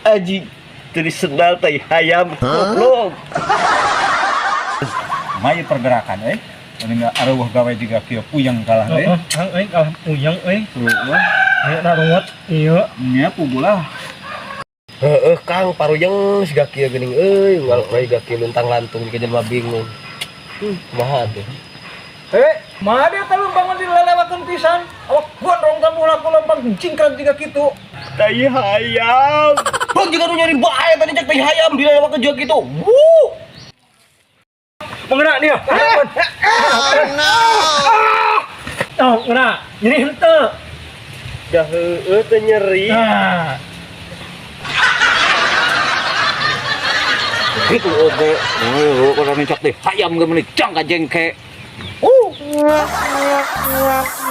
Aji teu sendal tai hayam goblok. Mayu pergerakan euy. Mending areuweuh gawe juga kieu puyeng kalah euy. Heeh, Kang euy kalah puyeng euy. Ayo naruwet ieu. Nya pugulah. Heeh Kang, paruyeng siga kieu geuning euy, unggal poe siga kieu luntang lantung jiga jelema bingung. Kumaha tuh? Eh, mah dia teh bangun dilelewakeun pisan. Awak gondrong tamu ku lempang jingkrak jiga kitu. Tai hayam. Bang jiga nu nyari bae tadi cek tai hayam dilelewakeun juga kitu. Wuh. Mengena dia. Oh no. Oh, ngena. Nyeri henteu. Dah heueuh teu nyeri. Nah, Gitu oge. Heueuh kudu nincak teh hayam ge meuni jang ka jengke.